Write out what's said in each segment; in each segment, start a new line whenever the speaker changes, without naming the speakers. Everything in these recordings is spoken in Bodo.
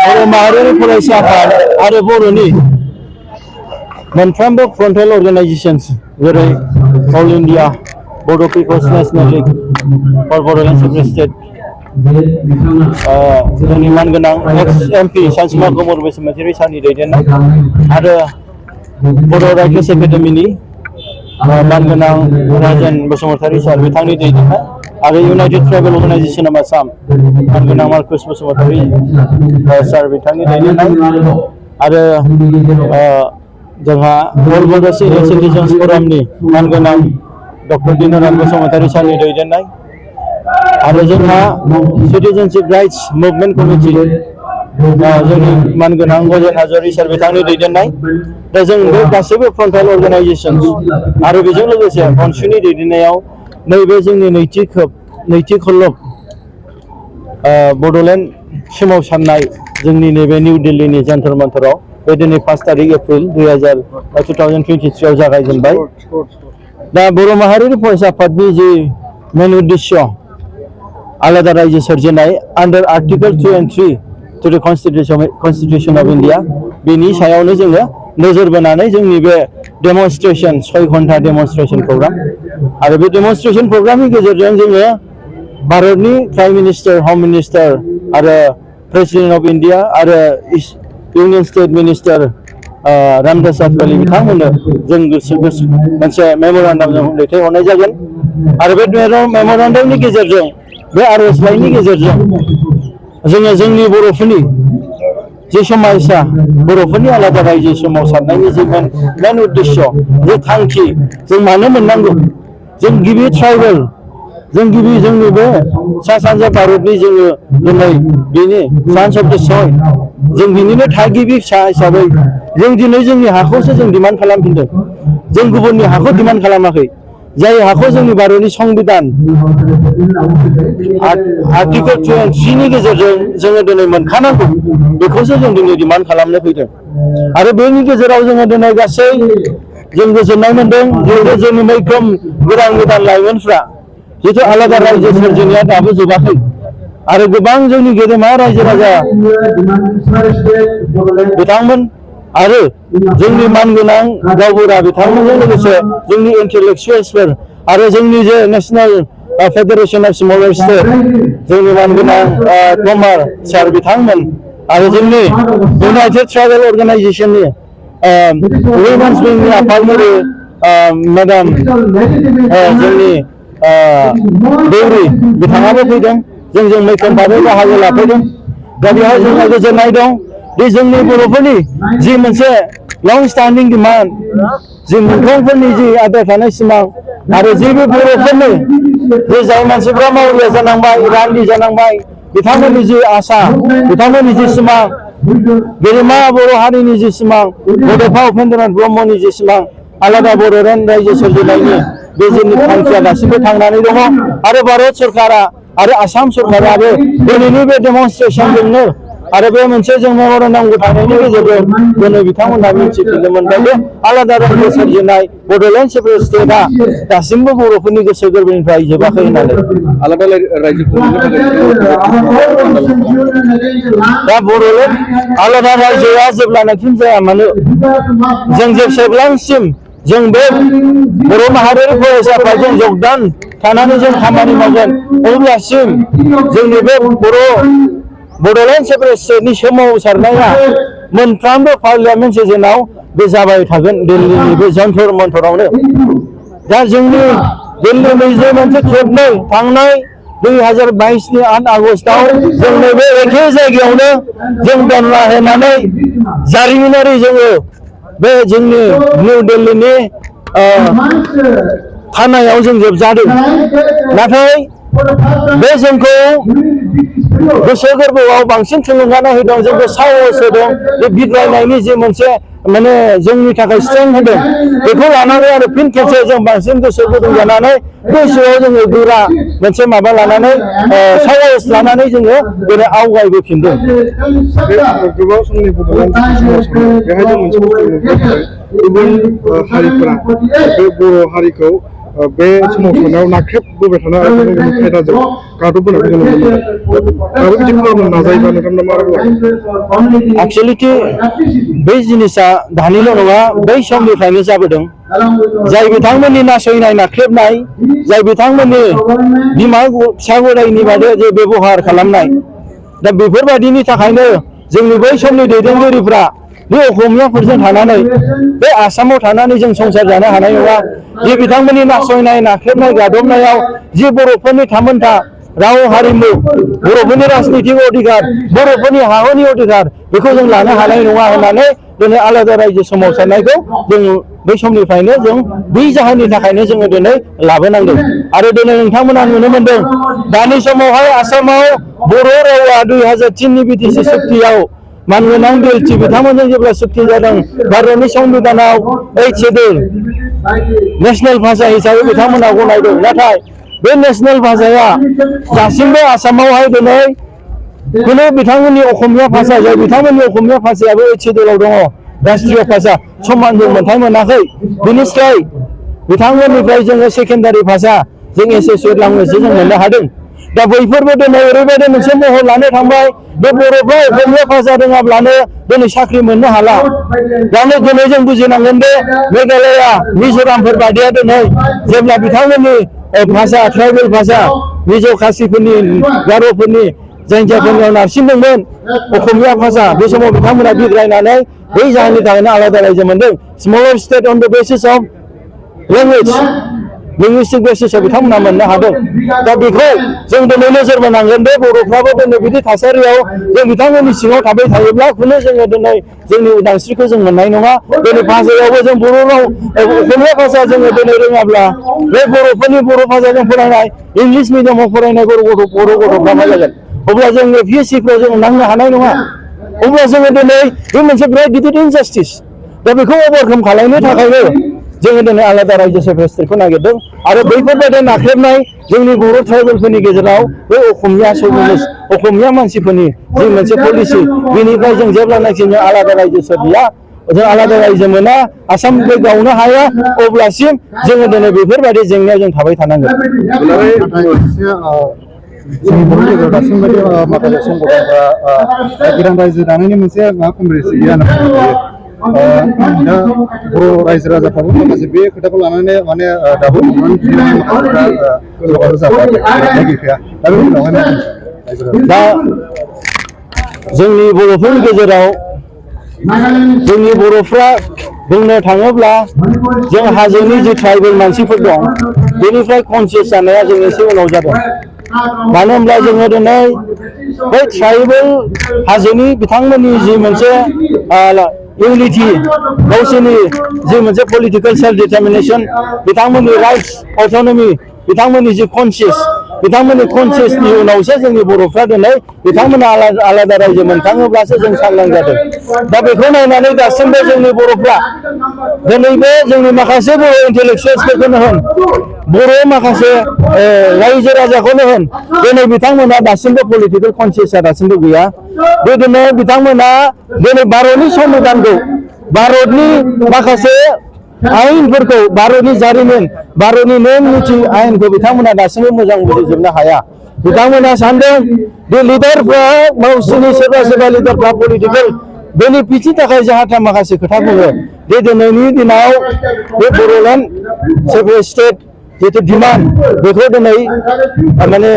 बर' माहारियारि फरायसा आफाद आरो बर'नि मोनफ्रोमबो फ्रन्टेल अर्गानाइजेशन्स जेरै all India Bodo' People's National League for Bodoland separate state जोंनि मानगोनां एक्स एमपि सानसुमा कुमार बसुमतारी सारनि दैदेननाय आरो बर' राइटार्स एकाडेमिनि मानगोनां राजेन बसुमतारी सार बिथांनि दैदेननाय आरो United tribal organisation of Assam मानगोनां मार्कास बसुमतारी सार बिथांनि दैदेननाय आरो जोंहा अल बड' सिनियर सिटिजेन्स फरामनि मानगोनां डक्टर दिनराम बसुमतारी सारनि दैदेननाय आरो जोंहा सिटिजेनशिप राइट्स मुभमेन्ट कमिटि जोंनि मानगोनां गजेन हाज'वारि सार बिथांनि दैदेननाय दा जों बे गासैबो फ्रन्टेल अर्गानाइजेशन आरो बेजों लोगोसे अनसुनि दैदेननायाव नैबे जोंनि नैथि खलब बड'लेण्ड सोमावसारनाय जोंनि नैबे निउ दिल्लीनि जन्तर मन्तराव बे दिनै 5 तारिख एप्रिल 2023 आव जागायजेनबाय दा बर' माहारियारि फरायसा आफादनि जि मेन उद्देश्य आलादा रायजो सोरजिनाय आन्डार आर्टिकल 2 and 3 टु द कन्स्टिटिउशन अफ इन्डिया बेनि सायावनो जोङो नोजोर बोनानै जोंनि बे डेमनस्ट्रेशन 6 घन्टा डेमनस्ट्रेशन प्रग्राम आरो बे डेमनस्ट्रेशन प्रग्रामनि गेजेरजों जोङो भारतनि प्राइम मिनिस्टार होम मिनिस्टार आरो प्रेसिडेन्ट अफ इन्डिया आरो union state minister Ramdas Athawale बिथांमोननो जों मोनसे मेम'रेन्डाम जों दैथायहरनाय जागोन आरो बे मेम'रेन्डामनि गेजेरजों बे आर'जलाइनि गेजेरजों जोङो जोंनि बर'फोरनि जे समयसा बर'फोरनि आलादा रायजो सोमावसारनायनि जे मेन उद्देश्य जे थांखि जों मानो मोननांगौ जों गिबि ट्राइबेल जों गिबि जोंनि बे सा सानजा भारतनि जोङो दिनै बेनि चान्स अफ द सयल जों बिनिनो थागिबि फिसा हिसाबै जों दिनै जोंनि हाखौसो जों डिमान्ड खालामफिनदों जों गुबुननि हाखौ डिमान्ड खालामाखै जाय हाखौ जोंनि भारतनि संबिधान आर्टिकल 2 and 3 नि गेजेरजों जोङो दिनै मोनखानांगौ बेखौसो जों दिनै डिमान्ड खालामनो फैदों आरो बेनि गेजेराव जोङो दिनै गासै जों गोजोननाय मोनदों जिहेतु जोंनि मैखोम गोदान लाइमोनफ्रा जिहेतु आलादा रायजो सोरजिनाया दाबो जोबाखै आरो गोबां जोंनि गेदेमा रायजो राजा बिथांमोन आरो जोंनि मानगोनां गावबुरा बिथांमोनजों लोगोसे जोंनि इन्टेलेक्चुवेल्सफोर आरो जोंनि जे national Federation of smaller state जोंनि मानगोनां कुमार सार बिथांमोन आरो जोंनि इउनाइटेड ट्राइबेल अर्गानाइजेशननि वुमेन्स विंनि आफादगिरि मेडाम जोंनि देउरि बिथाङाबो फैदों जोंजों मैखोम भाबै बाहागो लाफैदों दा बेवहाय जोंहा गोजोननाय दं दि जोंनि बर'फोरनि जि मोनसे लं स्टान्डिं डिमान्ड जि मुंख्लंफोरनि जि आद्रा थानाय सिमां आरो जेबो बर'फोरनि जे जाय मानसिफ्रा मावरिया जानांबाय रान्दि जानांबाय बिथांमोननि जि आसा बिथांमोननि जि सिमां गेदेमा बर' हारिनि जि सिमां बड'फा उपेन्द्रनाथ ब्रह्मनि जि सिमां आलादा बड'लेण्ड रायजो सोरजिनायनि बे जोंनि थांखिया दासिमबो थांनानै दङ आरो भारत सरकारा आरो आसाम सरकाराबो दिनैनि बे डेमनस्ट्रेशनजोंनो आरो बे मोनसे जों मेम'रेन्डाम गथायनायनि गेजेरजों दिनै बिथांमोनहा मिथिफिननो मोनबाय जे आलादा रायजो सोरजिनाय बड'लेण्ड सेपारेट स्टेटआ दासिमबो बर'फोरनि गोसो गोरबोनिफ्राय जोबाखै होननानै
आलादा रायजो
दा बड'लेण्ड आलादा रायजोआ जेब्लानाखि जाया मानो जों जेसेबांसिम जों बे बर' माहारियारि फरायसा आफादजों जगदान थानानै जों खामानि मावगोन अब्लासिम जोंनि बे बड'लेण्ड सेपारेट स्टेटनि सोमावसारनाया मोनफ्रोमबो पार्लियामेन्ट सेसनाव बे जाबाय थागोन दिल्लीनि बे जन्तर मन्तरावनो दा जोंनि दिल्लीनि जे मोनसे खेबनै थांनाय 2022 नि 8 आगस्टआव जों नैबे एखे जायगायावनो जों धरना होनानै जारिमिनारि जोङो बे जोंनि निउ दिल्लीनि थानायाव जों जोबजादों नाथाय बे जोंखौ गोसो गोरबोआव बांसिन थुलुंगानाय होदों जोंखौ साहस होदों बे बिग्रायनायनि जे मोनसे माने जोंनि थाखाय स्ट्रेंथ होदों बेखौ लानानै आरो फिन खेबसे जों बांसिन गोसो गुदुं जानानै गोसोआव जोङो गोरा मोनसे माबा लानानै साहस लानानै जोङो दिनै आवगायबोफिनदों
गोबाव समनि बड'लेण्ड बेहाय जों मोनसे गुबुन हारिफोरा बे बर' हारिखौ बे सोमावसारनायाव नाख्रेबबोबाय थानाय खायदाजों गादबबोनायखौ जों नुनो मोनो दाबो बिदि खालामनो नाजायोबा नोंथांमोना मा बुङो
एक्चुअलिटि बै जिनिसा दानिल' नङा बै समनिफ्रायनो जाबोदों जाय बिथांमोननि नासयनाय नाख्रेबनाय जाय बिथांमोननि बिमा फिसा गदायनि बादै जे बेबहार खालामनाय दा बेफोरबायदिनि थाखायनो जोंनि बै समनि दैदेनगिरिफ्रा बे असमियाफोरजों थानानै बे आसामाव थानानै जों संसार जानो हानाय नङा जे बिथांमोननि नासयनाय नाख्रेबनाय गादबनायाव जे बर'फोरनि थामोनथा राव हारिमु बर'फोरनि राजनितिक अधिकार बर'फोरनि हाहुनि अधिकार बेखौ जों लानो हानाय नङा होननानै दिनै आलादा रायजो सोमावसारनायखौ जों बै समनिफ्रायनो जों बै जाहोननि थाखायनो जोङो दिनै लाबोनांदों आरो दिनै नोंथांमोना नुनो मोनदों दानि समावहाय आसामाव बर' रावा 2003नि बिटिसि सुक्तियाव मानगोनां बिएलटि बिथांमोनजों जेब्ला सुक्ति जादों भारतनि संबिधानाव 8 शेड्युल नेशनेल भाषा हिसाबै बिथांमोना गनायदों नाथाय बे नेशनेल भाषाया दासिमबो आसामावहाय दिनै खुनु बिथांमोननि असमिया भाषा जाय बिथांमोननि असमिया भाषायाबो 8 शेड्युलाव दङ राष्ट्रीय भाषा समानजों मोनथाय मोनाखै बिनिफ्राय बिथांमोननिफ्राय जोङो सेकेन्डारि भाषा जों एसोसिएट लेंगुवेज जों मोननो हादों दा बैफोरबो दिनै ओरैबायदि मोनसे महर लानो थांबाय बे बर'फ्रा असमिया भाषा रोङाब्लानो दिनै साख्रि मोननो हाला दानो दिनै जों बुजिनांगोन दे मेघालया मिज'रामफोर बायदिया दिनै जेब्ला बिथांमोननि भाषा ट्राइबेल भाषा मिज' खासिफोरनि गार'फोरनि जायफोरनियाव नारसिनदोंमोन असमिया भाषा बे समाव बिथांमोना बिग्रायनानै बै जाहोननि थाखायनो आलादा रायजो मोनदों smaller state on the basis of language linguistic बेसिसआव बिथांमोना मोननो हादों दा बेखौ जों दिनै नोजोर बोनांगोन दे बर'फ्राबो दिनै बिदि थासारियाव जों बिथांमोननि सिङाव थाबाय थायोब्ला खुनु जोङो दिनै जोंनि उदांस्रिखौ जों मोननाय नङा दिनै भाषायावबो जों बर' राव असमिया भाषा जोङो दिनै रोङाब्ला बे बर'फोरनि बर' भाषाजों फरायनाय इंलिस मिडियामाव फरायनाय बर' गथ'फ्रा मा जागोन अब्ला जों पिएचसिफ्राव जों नांनो हानाय नङा अब्ला जोङो दिनै बे मोनसे बिराद गिदिर इनजास्टिस दा बेखौ अभारकाम खालामनो थाखायनो जोङो दिनै आलादा रायजो सेक्रेटारिखौ नागिरदों आरो बैफोरबायदि नाख्रेबनाय जोंनि बर' ट्राइबेलफोरनि गेजेराव बे असमिया मानसिफोरनि जि मोनसे पलिसि बेनिफ्राय जों जेब्लानाखि जों आलादा रायजो सोरजिया जों आलादा रायजो मोना आसामनिफ्राय गावनो हाया अब्लासिम जोङो दिनै बेफोरबायदि जेंनायाव जों थाबाय थानांगोन
जोंनि बर' गेजेराव दासिमबायदि माखासे संगठनफ्रा गोदान रायजो दानायनि मोनसे कनग्रेस गैया दा बर' रायजो राजाफ्राबो माखासे बे खोथाखौ लानानै माने दाबो
दा जोंनि बर'फोरनि गेजेराव जोंनि बर'फ्रा बुंनो थाङोब्ला जों हाजोनि जि ट्राइबेल मानसिफोर दं बेनिफ्राय कनसियास जानाया जों एसे उनाव जादों मानो होनब्ला जोङो दिनै बै ट्राइबेल हाजोनि बिथांमोननि जि मोनसे इउनिटि गावसोरनि जि मोनसे पलिटिकेल सेल्फ डिटारमिनेसन बिथांमोननि राइट्स अट'नमि बिथांमोननि जि बिथांमोननि कनसियासनि उनावसो जोंनि बर'फ्रा दिनै बिथांमोना आलादा रायजो मोनखाङोब्लासो जों सांग्रां जादों दा बेखौ नायनानै दासिमबो जोंनि बर'फ्रा दिनैबो जोंनि माखासे बर' इन्टेलेक्सुयेल्सफोरखौनो होन बर' माखासे रायजो राजाखौनो होन दिनै बिथांमोना दासिमबो पलिटिकेल कनसियासआ दासिमबो गैया बिदिनो बिथांमोना दिनै भारतनि संबिधानखौ भारतनि माखासे आयेनफोरखौ भारतनि जारिमिन भारतनि नेम निथि आयेनखौ बिथांमोना दासिमबो मोजां बुजिजोबनो हाया बिथांमोना सानदों बे लिडारफ्रा गावसोरनि सोरबा लिडारफ्रा पलिटिकेल बेनिफिटनि थाखाय जाहाथा माखासे खोथा बुङो बे दिनैनि दिनाव बे बर'लेण्ड सेपारेट स्टेट जितु डिमान्ड बेखौ दिनै माने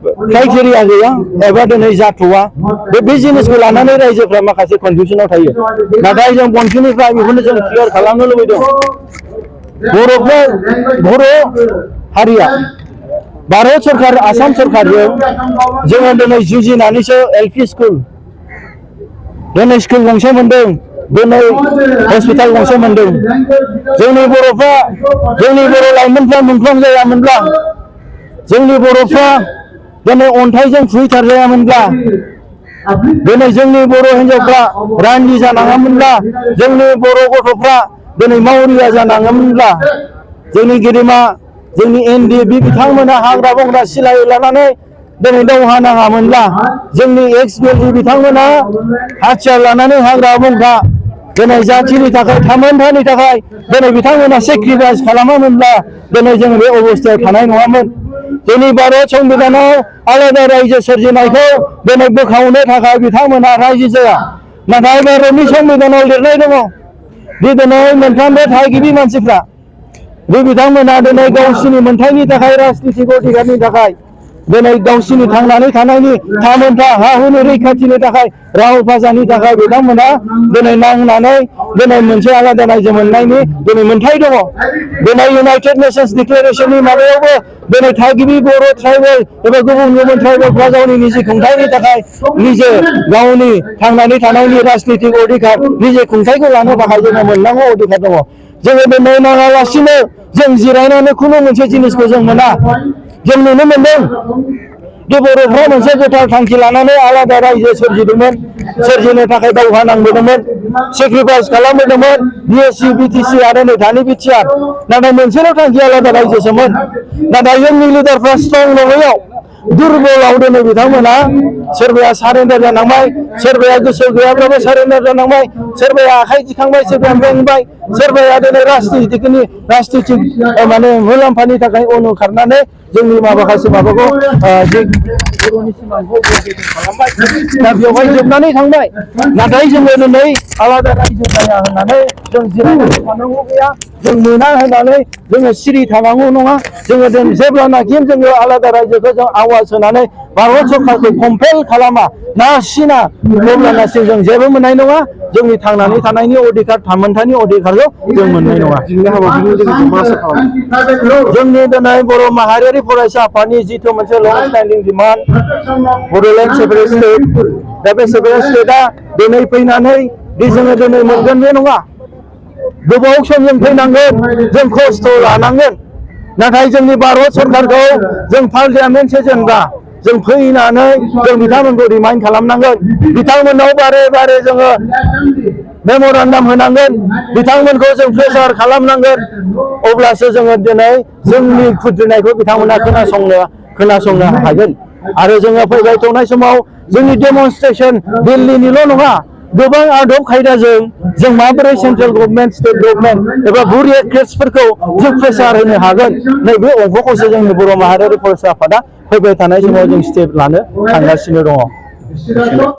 क्राइटेरिया गैया एबा दिनै जाथ'वा बे जिनिसखौ लानानै रायजोफ्रा माखासे कनफिउजनाव थायो नाथाय जों बन्धुनिफ्राय बेखौनो जों क्लियार खालामनो लुबैदों बर' हारिया भारत सरकार आसाम सरकारजों जोङो दिनै जुजिनानैसो एलपि स्कुल दिनै स्कुल गंसे मोनदों दिनै हस्पिटाल गंसे मोनदों जोंनि बर'फ्रा जोंनि बर' लाइमोनफ्रा मुंख्लं जायामोनब्ला जोंनि बर'फ्रा दिनै अन्थाइजों खुबैथारजायामोनब्ला दिनै जोंनि बर' हिन्जावफ्रा रान्दि जानाङामोनब्ला जोंनि बर' गथ'फ्रा दिनै मावरिया जानाङामोनब्ला जोंनि गेदेमा जोंनि एनडिएफबि बिथांमोना हाग्रा बंग्रा सिलाय लानानै दिनै दावहा नाङामोनब्ला जोंनि एक्स बिएलटि बिथांमोना हाथियार लानानै हाग्रा बंग्रा दिनै जाथिनि थाखाय थामोनथानि थाखाय दिनै बिथांमोना सेक्रिफाइस खालामामोनब्ला दिनै जों बे अबस्थायाव थानाय नङामोन जोंनि भारत संबिधानाव आलादा रायजो सोरजिनायखौ दिनै बोखावनो थाखाय बिथांमोना राजि जाया नाथाय भारतनि संबिधानाव लिरनाय दङ दि दिनै मोनफ्रोमबो थागिबि मानसिफ्रा बे बिथांमोना दिनै गावसिनि मोनथायनि थाखाय राजनितिक अधिकारनि थाखाय दिनै गावसिनि थांनानै थानायनि थामोनथा हा हुनि रैखाथिनि थाखाय राव भाषानि थाखाय बिथांमोना दिनै नांनानै दिनै मोनसे आलादा रायजो मोननायनि दिनै मोनथाय दङ दिनै इउनाइटेड नेशन्स डिक्लेरेशननि माबायावबो दिनै थागिबि बर' ट्राइबेल एबा गुबुन गुबुन ट्राइबेलफ्रा गावनि निजे खुंथायनि थाखाय निजे गावनि थांनानै थानायनि राजनितिक अधिकार निजे खुंथायखौ लानो थाखाय जोङो मोननांगौ अधिकार दङ जोङो दिनै नाङालासिनो जों जिरायनानै खुनु मोनसे जिनिसखौ जों मोना जों नुनो मोनदों दि बर'फ्रा मोनसे गोथार थांखि लानानै आलादा रायजो सोरजिनो थाखाय दावहा नांबोदोंमोन सेक्रिफाइस खालामबोदोंमोन बिएससि बिटिसि आरो नै दानि बिटिआर नाथाय मोनसेल' थांखि आलादा रायजोसोमोन नाथाय जोंनि लिडारफ्रा स्ट्रं नङैयाव दुरबलाव दिनै बिथांमोना सोरबाया सारेन्डार जानांबाय सोरबाया गोसो गैयाब्लाबो सारेन्डार जानांबाय सोरबाया आखाइ दिखांबाय सोरबाया मेंबाय सोरबाया दिनै राजनितिक माने मुलाम्फानि थाखाय उन खारनानै जोंनि माखासे माबाखौ बर'नि सिमांखौ खालामबाय दा बेवहाय जोबनानै थांबाय नाथाय जोङो दिनै आलादा रायजो जाया होननानै जों जिरायनानै थानांगौ गैया जों मोना होननानै जोङो सिरि थानांगौ नङा जोङो जेब्लानाखि जोङो आलादा रायजोखौ जों आवाज होनानै भारत सरकारखौ कम्पेल खालामा नारसिना अब्लानासिम जों जेबो मोननाय नङा जोंनि थांनानै थानायनि अधिकार थामोनथानि अधिकारखौ जों मोननाय नङा जोंनि दिनै बर' माहारियारि फरायसा आफादनि जिथु मोनसे लं स्टेन्डिं डिमान्ड बड'लेण्ड सेपारेट स्टेट दा बे सेपारेट स्टेटआ दिनै फैनानै दि जोङो दिनै मोनगोन बे नङा गोबाव सम जों फैनांगोन जों खस्थ' लानांगोन नाथाय जोंनि भारत सरकारखौ जों पार्लियामेन्ट सेसनबा जों फैनानै जों बिथांमोनखौ रिमाइन्ड खालामनांगोन बिथांमोननाव बारे बारे जोङो मेम'रेन्डाम होनांगोन बिथांमोनखौ जों प्रेसार खालामनांगोन अब्लासो जोङो दिनै जोंनि खुद्रिनायखौ बिथांमोना खोनासंनो हागोन आरो जोङो फैबाय थानाय समाव जोंनि डेमनस्ट्रेसन दिल्लीनिल' नङा गोबां आदब खायदाजों जों माबोरै सेन्ट्रेल गभर्नमेन्ट स्टेट गभर्नमेन्ट एबा बुरियेक्ट्रेट्सफोरखौ जों प्रेसार होनो हागोन नैबे अंखखौसो जोंनि बर' माहारियारि फरायसा आफादा फैबाय थानाय समाव जों स्टेप लानो थांगासिनो दङ।